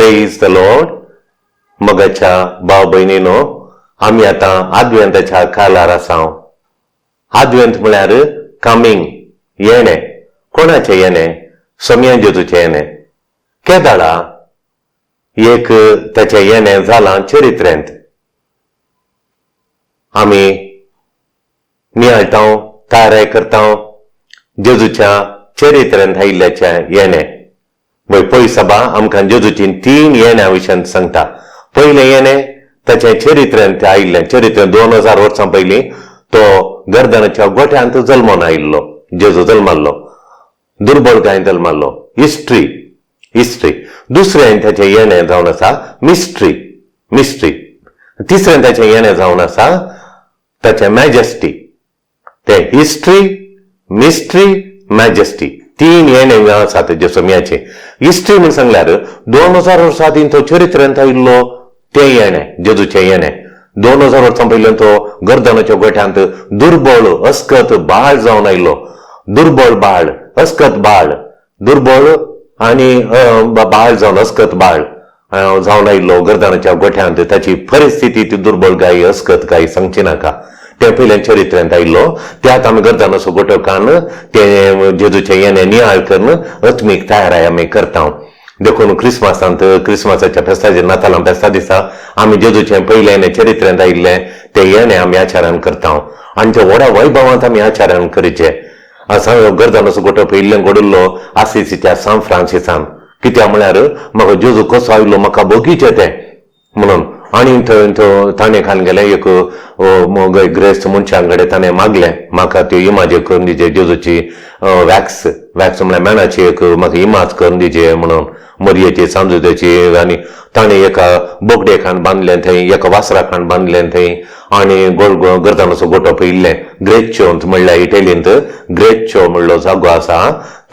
Praise the Lord. मोगाच्या भाव भयणीनो, आमी आतां आदवेंताच्या कालार आसाव. आदवेंत म्हळ्यार कमींग, येणें. कोणाचें येणें? सोमया जेजूचें येणें. केदाळा एक ताचें येणें जालां चरित्रेंत. आमी नियाळटाव, तयाराय करता जेजूच्या चरित्रेंत आयिल्ल्याचें येणें. वय पळय सभा आमकां जेजूची तीन येण्या विशयांत सांगता. पयलें येणें ताचें चरित्रेंत आयिल्लें. चरित्र 2000 वर्सां पयलीं तो गर्दनाच्या गोठ्यांत जल्मोन आयिल्लो. जेजू जल्माल्लो दुर्बळ गाय जल्माल्लो. History, history. दुसरें ताचें येणें जावन आसा मिस्ट्री, मिस्ट्री. तिसरें ताचें येणें जावन आसा ताचें मॅजेस्टी. तें हिस्ट्री, मिस्ट्री, मॅजेस्टी, तीन येणें आसा तेजे सोमयाचें. हिस्ट्री म्हण सांगल्यार 2000 वर्सां आदीं तो चरित्रेंत आयिल्लो तें येणें, जेजूचें येणें. 2000 वर्सां पयलीं तो गर्दनाच्या गोठ्यांत दुर्बळ अस्कत बाळ जावन आयलो. दुर्बळ बाळ, अस्कत बाळ, दुर्बळ आनी बाळ जावन, अस्कत बाळ जावन आयिल्लो गर्दनाच्या गोठ्यांत. ताची परिस्थिती ती दुर्बळ गाय, अस्कत गाय, सांगची नाका. तें पयल्यान चरित्रेंत आयिल्लो. त्यात आमी गर्दनाचो गोठो कान तें जेजूचें येणें नियाळ करून आत्मीक तयाराय आमी करता. देखून क्रिसमसांत, क्रिसमसाच्या फेस्ताचेर, नातालां फेस्ता दिसा आमी जेजूचें पयलें येणें चरित्रेंत आयिल्लें तें येणें आमी आचारान करता आनी ते व्हडा वैभवांत आमी आचारान करचें. गर्दनाचो गोठो पयिल्लें घडिल्लो आसिसीच्या सान फ्रांसिसान. कित्याक म्हळ्यार म्हाका जेजू कसो आयलो म्हाका बगीचें तें म्हणून. आनी थंय ताणें खान गेलें एक ग्रेस्त मनशां कडेन ताणें मागलें, म्हाका त्यो इमाज करून दिचे जेजूची, वॅक्स, वॅक्स म्हळ्यार मेणाची एक म्हाका इमाज करून दिचे म्हणून, मरयेची, सांजुत्याची. आनी ताणें एका बोगडे खाण बांदलें थंय, एका वासरा खाण बांदलें थंय आनी गर्दनाचो गोटो पयिल्लें. ग्रेच्यो म्हणल्यार इटलींत ग्रेच्यो म्हणलो जागो आसा,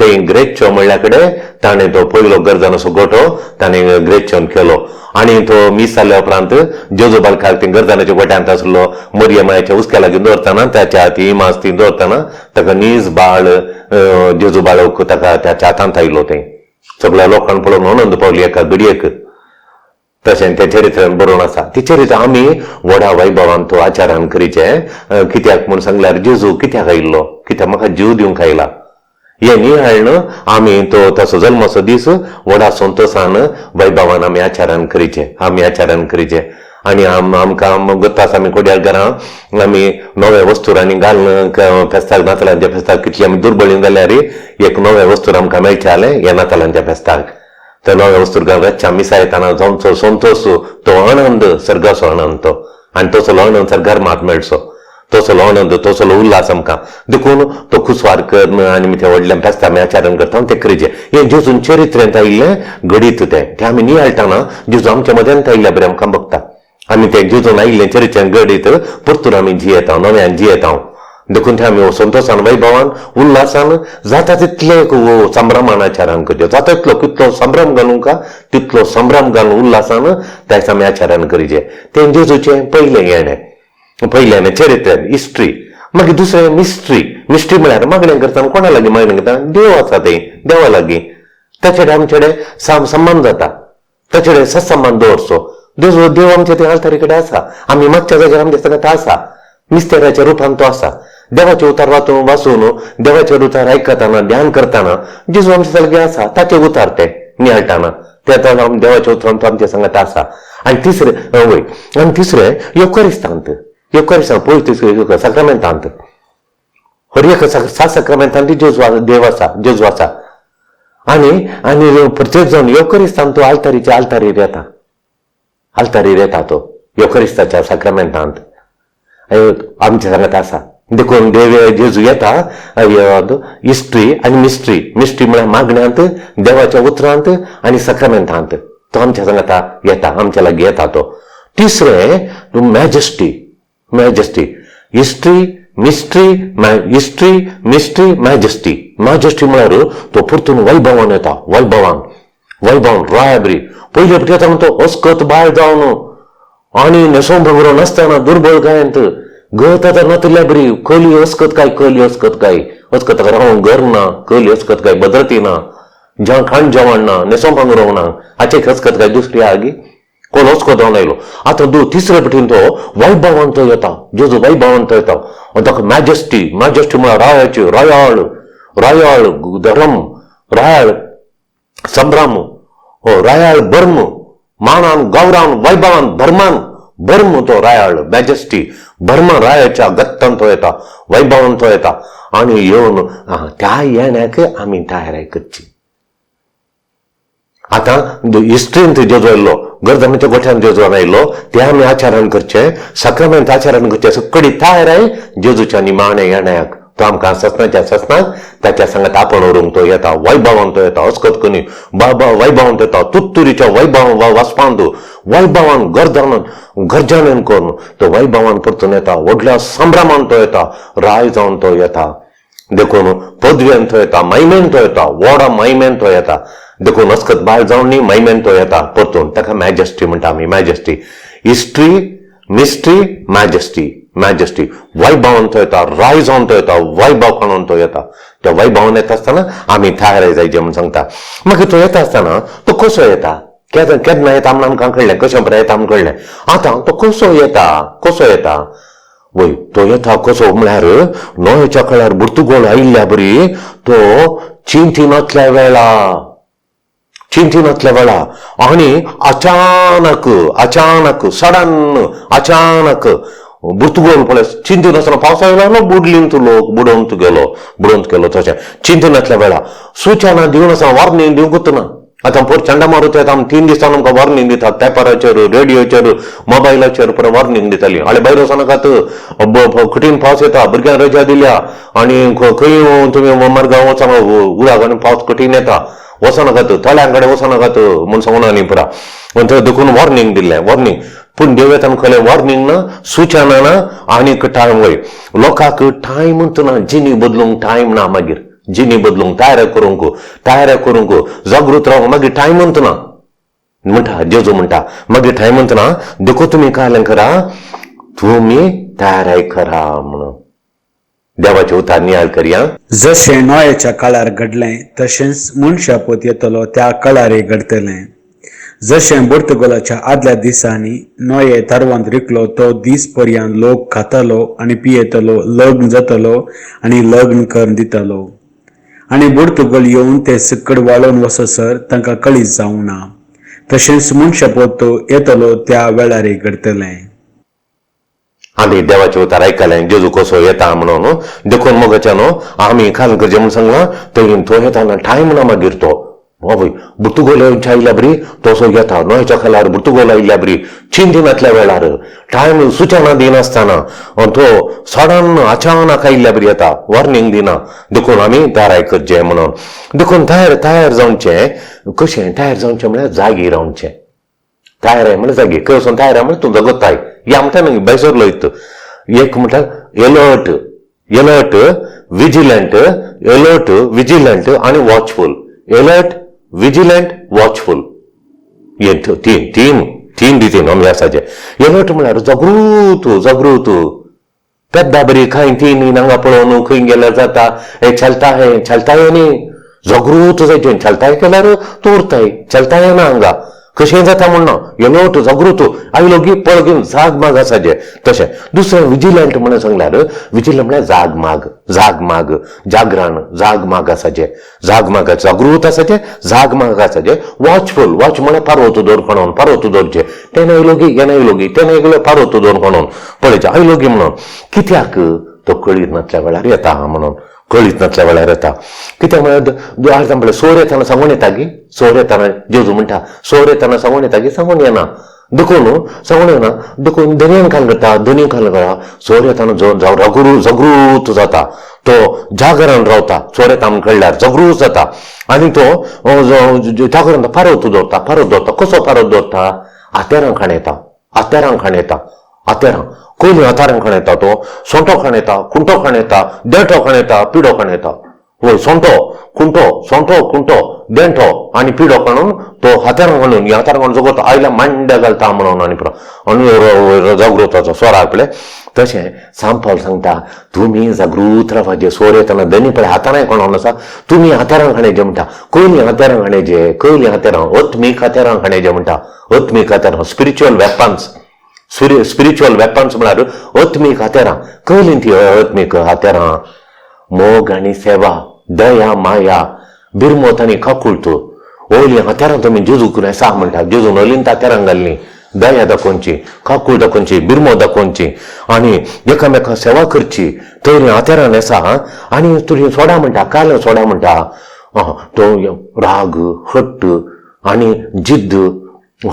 थंय ग्रेच्यो म्हणल्या कडेन ताणें तो पयलो गर्दनाचो गोटो ताणें ग्रेच्योन केलो. आनी तो मीस जाल्या उपरांत जेजू बालकाक ती गर्दनाच्या गोट्यांत आसलो मरिया मायाच्या हुस्क्या लागीं दवरतना, ताच्या ती इमाज ती दवरतना ताका नीज बाळ जेजू बाळक ताका त्याच्या हातांत आयलो. थंय सगळ्या लोकांक पळोवन आनंद पावली एका घडयेक. तशें तें चरित्रान बरोवन आसा. ती चरित्र आमी व्हडा वैभवान तो आचारान करीचें. कित्याक म्हूण सांगल्यार जेजू कित्याक आयिल्लो, कित्याक म्हाका जीव दिवंक आयला हें नियाळ्ळन आमी तो ताचो जल्माचो दीस व्हडा संतोशान वैभवान आमी आचारान करीचें, आमी आचारान करीचें. आनी आमकां गोत्तास आमी कोड्यार घरां आमी नवे वस्तुरांनी घालून फेस्ताक, नातालांच्या फेस्ताक कितली आमी दुर्बळी जाल्यार एक नवे वस्तूर आमकां मेळचें जालें ह्या नातालांच्या फेस्ताक. ते नवे वस्तूर घालून रातच्या मिसा येताना जावचो संतोश, तो आनंद सर्गाचो आनंद तो. आनी तसलो आनंद सर्गार मात मेळचो, तसलो आनंद, तसलो उल्हास आमकां. देखून तो कुसवार करून आनी ते व्हडल्या फेस्ता आमी आचरण करता तें करीचें. हें जेजून चरित्रेंत आयिल्लें घडीत तें तें आमी नियाळटाना जेजू आमच्या मद्यांत आयिल्ल्या बरें आमकां बघता. आमी तें जेजून आयिल्लें चरित्र्यान घडीत परतून आमी जियेता, नव्यान जियेता. देखून तें आमी संतोशान, वैभवान, उल्हासान जाता तितले संभ्रमान आचारान करचें. जाता तितलो कितलो संभ्रम घालूंक तितलो संभ्रम घालून उल्हासान त्याच आमी आचारान करीचें. तें जेजूचें पयलें येणें, पयलें चरित्र, हिस्ट्री. मागीर दुसरें मिस्ट्री. मिस्ट्री म्हळ्यार मागणें करतना कोणा लागीं मागणें करता? देव आसा थंय, देवा लागीं ताचे कडेन आमचे कडेन संबंद जाता, ताचे कडेन सत्संबंद दवरचो. देव आमच्या थंय आल्तारी कडेन आसा, आमी मागच्या जाग्यार आमच्या सांगात आसा, मिस्तेराच्या रुपान तो आसा. देवाचे उतार वाचून वाचून देवाचे उतार आयकतना, ध्यान करतना जेजू आमच्या लागीं आसा, ताचे उतार ते नियाळटाना ते देवाच्या उतरान तो आमच्या सांगात आसा. आनी तिसरें वय, आनी तिसरें योकरिस्तांत, योकरिस्तांत पयलीं साक्रामेंतांत, हर एक सात साक्रामेंतांत जेजू देव आसा, जेजू आसा. आनी आनी प्रत्येक जावन योकरिस्तांत तो आल्तारीच्या आल्तारीर येता, आल्तारीर येता तो योकरिस्ताच्या साक्रामेंतांत आमच्या सांगात आसा. देखून देव जेजू येता हिस्ट्री आनी मिस्ट्री. मिस्ट्री म्हळ्यार मागण्यांत, देवाच्या उतरांत आनी साक्रामेंतांत तो आमच्या सांगाता येता, आमच्या लागीं येता तो. तिसरें majesty, majesty. History, mystery, history, mystery, majesty. Majesty म्हळ्यार तो परतून वैभवान येता, वैभवान, वैभवान रायाबरी. पयले फावटी येता तो अस्कत बाळ जावन आनी न्हेसोवन बरोबर नासतना दुर्बळ गायंत गत आतां नातल्या बरी कली अस्कत काय, कली अस्कत काय, अस्कत रावूंक घर ना, कली अस्कत काय भद्रती ना. ज्या खाण जेवण ना, न्हेसों पांगरूंक ना, हाचे खसखत काय दुसरी आगी कोण अस्कत जावन आयलो. आतां तिसरे पटीन तो वैभवान तो येता, जेजू वैभवान तो येता. आनी ताका मॅजेस्टी, मॅजेस्टी म्हळ्यार रायाची, रायाळ, रायाळ धर्म, रायाळ संभ्रम, रायाळ बर्म, मानान गौरान वैभवान भर्मान, बर्म तो रायाळ मॅजेस्टी, बर्म रायाच्या गत्तान तो येता, वैभवान तो येता. आनी येवन त्या येण्याक आमी तयारी करची. आतां हिस्ट्रींत जेजू आयलो, गर्दनाच्या गोठ्यान जेजू आयलो, ते आमी आचरण करचें, साक्रामेंत आचरण करचें, सगळी तयार जेजूच्या निमाण्या येण्याक. तो आमकां ससनाच्या ससनाक ताच्या सांगात आपण व्हरूंक तो येता, वैभवान तो येता. अस्कत कनी बाबा वैभवान तो येता, तुत्तुरीच्या वैभवान वाजपांत, वैभवान गर्दनान गर्जनेन करून तो वैभवान परतून येता, व्हडल्या संभ्रमान तो येता, राय जावन तो येता. देखून पदवेन तो येता, मैमेन तो येता, व्हडा मैमेन तो येता. देखून अस्कत बायल जावन न्ही, मैमेन तो येता परतून. ताका मॅजेस्टी म्हणटा आमी. Majesty, history, mystery, majesty, majesty. वैभवान तो येता, राय जावन तो येता, वैभव काडून तो येता. त्या वैभवान येता आसतना आमी तयार जायचे म्हूण सांगता. मागीर तो येता आसतना तो कसो येता, केन्ना केन्ना येता म्हण आमकां कळ्ळें, कशें बरें येता म्हण कळ्ळें. आतां तो कसो येता, कसो येता वय, तो येता कसो म्हळ्यार नोयच्या कळार बुर्तुगोल आयिल्ल्या बरी तो चिंतिनातल्या वेळा, चिंतिनातल्या वेळा आनी अचानक, अचानक सडन अचानक बुर्तुगोल पळय चिंतिनासतना पावसा आयलो, बुडलीन तूं लोक बुडोवन तूं गेलो, बुडोवन गेलो. तशें चिंतिनातल्या वेळा सुचना दिवन आसा, वॉर्निंग दिवंकूच ना. आतां पोर चंडमारुत येता, आमी 3 दिसांनी आमकां वॉर्निंग दितात, पेपराचेर, रेडियोचेर, मोबायलाचेर पुरो वॉर्निंग दिताली. आनी भायर वचनाकात, कठीण पावस येता, भुरग्यांक रजा दिल्या आनी खंय तुमी मडगांव वचना, उदक आनी पावस कठीण येता, वचनाकात, तळ्यां कडेन वचनाकात म्हूण सांगून आनी पुरा देखून वॉर्निंग दिल्लें. वॉर्निंग पूण देव येताना खंयलें वॉर्निंग ना, सुचना ना आनीक टायम वय लोकांक टायमूच ना, जिणी बदलूंक टायम ना. मागीर जिणी बदलूंक, तयार करूंक, तयार करूंक, जागृत रावंक मागीर टायमूच ना म्हणटा जेजू म्हणटा. मागीर टायमूच ना, देखून तुमी काय करा, तुमी तयार करा म्हणून देवाचे उतार नियाळ करया. जशें नोयाच्या काळार घडलें तशेंच मनशापत येतलो त्या काळारय घडटलें. जशें पुर्तुगालाच्या आदल्या दिसांनी नोये तारवांत रिकलो तो दीस पर्यंत लोक खातालो आनी पियेतलो, लग्न जातलो आनी लग्न करून दितालो. आनी पुर्तुगाल येवन ते सकड वाळोवन वचसर तांकां कळीत जावंक ना. तशेंच मनशापत येतलो त्या वेळारय घडटलें. आमी देवाचे उतार आयकलें जेजू कसो येता म्हणून. देखून मोगाच्या न्हू आमी खाल करचें म्हूण सांगलां. थंय तो येता टायम ना मागीर तो आवय बुर्तुगोल आयिल्ल्या बरी तसो येता. न्हंयच्या खालार बुर्तुगोल आयिल्ल्या बरी चिंतिनातल्या वेळार टायम सुचना दिनासतना तो सडन अचानक आयिल्ल्या बरी येता, वॉर्निंग दिना. देखून आमी तयार करचें म्हणून. देखून तयार तयार जावचें कशें, तयार जावचें म्हळ्यार जागी रावचें. तयार आहे म्हळ्यार जागी खंय वचून तयार आहे म्हळ्यार तूं जगताय या म्हणटा न्हय बैसरलो इत एक म्हटल्यार alert, alert vigilant, alert vigilant आनी वॉचफूल. एलर्ट विजिलंट वॉचफूल हे तीन तीन तीन रितीन आमी आसाचे. एलर्ट म्हळ्यार जागृत, जागृत पेद्दा बरी खंय तीन हांगा पळोवन खंय गेल्यार जाता, हे चलता हे चलता हे न्ही, जागृत जायचें. चलताय केल्यार तूं उरताय, चलताय ना हांगा कशें जाता म्हण ना. एलर्ट जागृत आयलो की पळ घेवन जाग माग आसाचें. तशें दुसरें विजिलंट म्हणून सांगल्यार विजिलंट म्हळ्यार जाग माग, जाग माग, जागरण, जाग माग आसाचें, जाग माग जागृत आसाचें, जाग माग आसाचें. वॉचफूल, वॉच म्हळ्यार पारवत दवर खणोन, पारवत दवरचें. तेणें आयलो की हेणें आयलो की तेणें आयलो पारवत दवर खणोन पळयचें आयलो की म्हणून. कित्याक तो कळीत नासल्या वेळार येता म्हणून, कळीत नासल्या वेळार येता. कित्याक म्हळ्यार आज म्हणल्यार सोर येताना सांगून येता की सोर येताना जेजू म्हणटा सोर येताना सांगून येता की सांगून येना. देखून सांगून येना, देखून दर्यान खाल करता, दर्यान खाल करता. सोर येताना जागृत जाता, तो जागरण रावता. चोर येता म्हण कळ्ळ्यार जागृत जाता आनी तो जागरण पारवत दवरता, पारवत दवरता. कसो पारवत दवरता? आतेरां खाण येता, आतेरां खाण येता, आतेरां कोणी हतारां खाण येता, तो सोंटो खाण येता, खुंटो खाण येता, देंठो खाण येता, पिडो खाण येता. वय सोंटो खुंटो, सोंटो खुंटो, देंठो आनी पिडो काडून तो हातार घालून ह्या हातार घालून जगोत आयल्या मांड्या घालता म्हणून आनी पुरो आनी जागृताचो स्वराक पळय. तशें सांपाल सांगता तुमी जागृत रावपाचें. सोर येतना दनी पळय हातारां कोण आसा, तुमी हातारां खाण्याचें म्हणटा. कयलीं हातारां खाण्याचें, कयलीं हातारां, आत्मीक हातारां खाण्याचें म्हणटा. आत्मीक हातारां, स्पिरिच्युअल वेपन्स, स्पिरिच्युअल वेपन्स म्हळ्यार आत्मीक हातारां. कयलीं ती आत्मीक हातारां? मोग आनी सेवा, दया माया, बिरमोत आनी काकुळट. ओली हातारां तुमी जेजूक सा म्हणटा. जेजून ओलीन हातारां घाल्लीं, दया दाखोवची, काकूळ दाखोवची, बिरमो दाखोवची आनी एकामेका सेवा करची. तयलीं हातारां न्हेसा आनी तुजी सोडा म्हणटा. काल सोडा म्हणटा तो राग, हट्ट आनी जिद्द.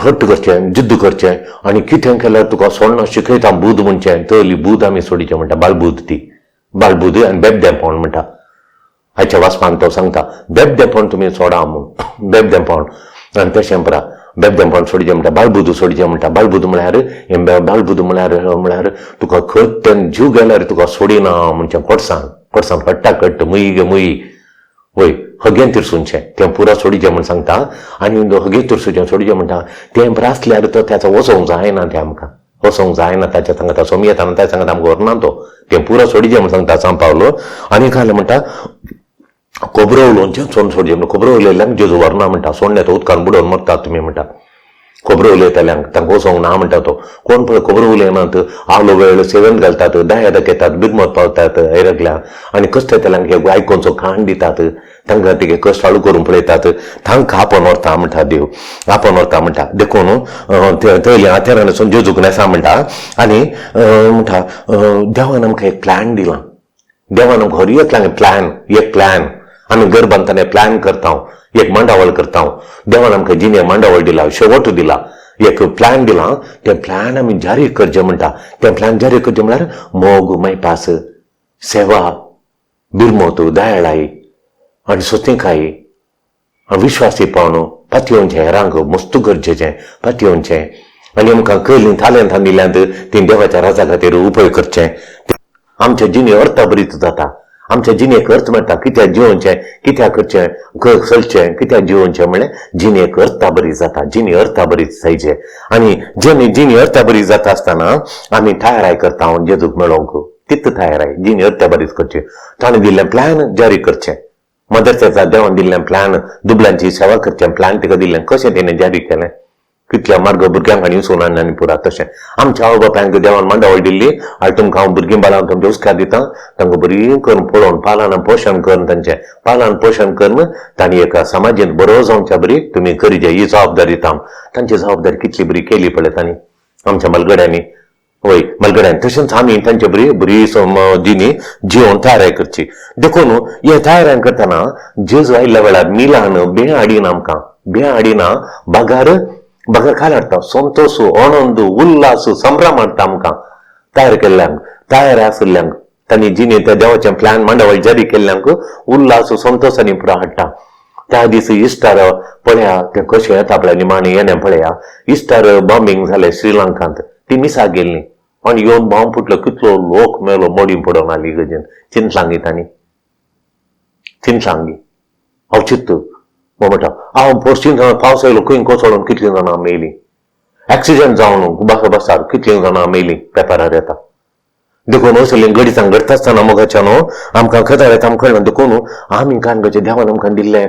हट्ट करचें, जिद्द करचें आनी कितें केल्यार तुका सोडना शिकयता बूद म्हणचें. तयली बूद आमी सोडीचें म्हणटा. बालबूद, ती बालबूद आनी बेबदेंपण म्हणटा. हाच्या वाचपान तो सांगता बेबदेंपण तुमी सोडा म्हूण, बेबदेंपण. आनी तशें परा बेबदेंपण सोडचें म्हणटा, बालबूद सोडचें म्हणटा. बालबूद म्हळ्यार, बालबूद म्हळ्यार म्हळ्यार तुका खत जीव गेल्यार तुका सोडिना म्हणचें. कोडसान कोडसान कट्टा कट्ट मुयी गे मुयी वय हगेन तिरसूनचें तें पुरा सोडीचें म्हूण सांगता. आनी हगे तिरसूचें सोडीचें म्हणटा. तें आसल्यार तो त्याचो वचोंक जायना, तें आमकां वचोंक जायना. ताच्या सांगता सोमी येता ताच्या सांगता आमकां व्हरना तो. तें पुरा सोडीचें म्हूण सांगता सांग पावलो. आनी काल म्हणटा खोबरो उलोवचें सोड सोडचें म्हणटा. खोबरो उलयल्ल्यांक जेजू व्हरना म्हणटा. सोडणे तो उदकान बुडोवन मरतात तुमी म्हणटा. खोबरो उलयतल्यांक तांकां वचोंक ना म्हणटा तो. कोण पळय खोबरो उलयनात, आलो वेळ सेवेंत घालतात, दया दाखयतात, बिरमत पावतात हेरकल्या आनी कश्ट येतल्यांक हे आयकोनचो खाण दितात, तांकां तिगे कश्ट हाळू करून पळयतात. तांकां आपोवन व्हरता म्हणटा देव, आपोवन व्हरता म्हणटा. देखून थंयल्या हात्यारान जेजूक न्हेसा म्हणटा. आनी म्हणटा देवान आमकां एक प्लॅन दिला. देवान आमकां हर एक प्लॅन, एक प्लॅन. आमी घर बांदतना प्लॅन करता, एक मांडावळ करता. देवान आमकां जिणे मांडावळ दिला, शेवट दिला, एक प्लॅन दिला. तें प्लॅन आमी जारी करचें म्हणटा. तें प्लॅन जारी करचें म्हळ्यार मोग, मायपास, सेवा, बिरमोत, दयाळाय आनी सोतिकाय, विश्वासीपण, पातयेवचें हेरांक मस्त गरजेचें पातयेवचें. आनी आमकां कयलीं तालेंतां दिल्यांत तीं देवाच्या राजा खातीर उपयोग करचें. आमच्या जिणे अर्थाभरीत जाता, आमच्या जिणेक अर्थ मेळटा. कित्याक जिवनचें, कित्याक करचें, चलचें, कित्याक जिवनचें म्हणलें जिणेक अर्थाभरीत जाता. जिणी अर्थाभरीत जायचे. आनी जेन्ना जिणी अर्थाभरीत जाता आसतना आमी तयाराय करता जेजूक मेळोवंक. तित तयाराय जिणी अर्थाभरीत करची. ताणें दिल्लें प्लॅन जारी करचें. मदर तेरेसा देवान दिल्लें प्लॅन, दुबळ्यांची सेवा करचें प्लॅन तिका दिल्लें कशें तेणें जारी केलें? कितल्या मार्ग भुरग्यांक आनी वचून आनी पुरा. तशें आमच्या आवय बापायंक देवान मांडावळ दिल्ली. आनी तुमकां हांव भुरगीं बाळांक तुमचे हुस्कार दिता. तांकां बरी करून पळोवन पालन पोशण करून, तांचें पालन पोशण करून तांणी एका समाजेंत बरो जावच्या बरी तुमी करीजे ही जबाबदारी दिता. तांची जबाबदारी कितली बरी केली पळय तांणी आमच्या मलगड्यांनी. वय मलगड्यांनी तशेंच आमी तांचे बरी बरी जिणी जिवन तयाराय करची. देखून हे तयाराय करतना जेजू आयिल्ल्या वेळार मिलान बें हाडिना, आमकां बें हाडिना, बागार बगर खाल हाडटा, संतोश, आनंद, उल्हास, संभ्रम हाडटा आमकां. तयार केल्ल्यांक, तयार आशिल्ल्यांक, तांणी जिणे त्या देवाचें प्लॅन मांडावळ जारी केल्ल्यांक उल्हास, संतोश आनी पुरा हाडटा. त्या दीस इस्टर पळया तें कशें येता पळय निमाणें येणें पळया. इस्टर बॉम्बिंग जालें श्रीलंकांत, ती मिसाक गेल्ली आनी येवन बॉम्ब फुटलो, कितलो लोक मेलो, मोडी पडोवन आली गजेन. चिंतलांगी तांणी, चिंतलांगी हांव चित्त म्हणटा हांव पोस्टीन पावस आयलो खंय कोसळून कितलीं जाणां मेलीं, एक्सिडंट जावन बसा बसार कितलीं जाणां मेलीं पेपरार येता. देखून असलीं घडितां घडटा आसतना मोगाच्या न्हू आमकां खबर येता, आमकां कळना. देखून आमी कान करचें, देवान आमकां दिल्लें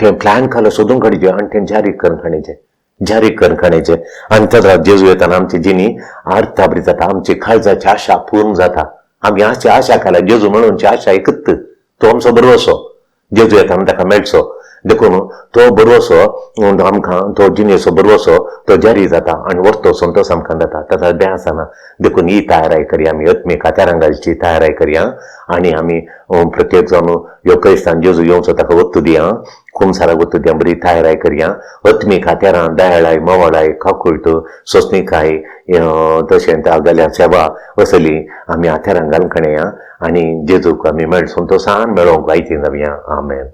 तें प्लॅन खाला सोदून काडचें आनी तें जारी करून काडचें, जारी करून काडचें. आनी तेन्ना जेजू येताना आमची जिणी अर्थाभरीत जाता, आमची काळजाची आशा पूर्ण जाता. आमी आशा आशा खाला जेजू म्हणूनची आशा एकत तो आमचो बरोसो जेजू येताना ताका मेळचो. देखून तो बरोसो आमकां तो जिणेचो बरोसो तो जारी जाता आनी व्हरतो संतोश आमकां जाता. ताका बें आसना. देखून ही तयाराय करया आमी, आत्मीक हात्यारां घालची तयाराय करया. आनी आमी प्रत्येक जावन ह्यो क्रिस्तान जेजू येवचो ताका वत्तू दिया, कुमसाराक वत्तू दिया, बरी तयाराय करया. आत्मीक हात्यारां दयाळाय, मवाळाय, काकुळट, सोंसणीकाय, तशें त्या गल्या सेवा असली आमी हात्यारां घालून काडया आनी जेजूक आमी मेळ संतोशान मेळोवंक आयती जावया. आमेन.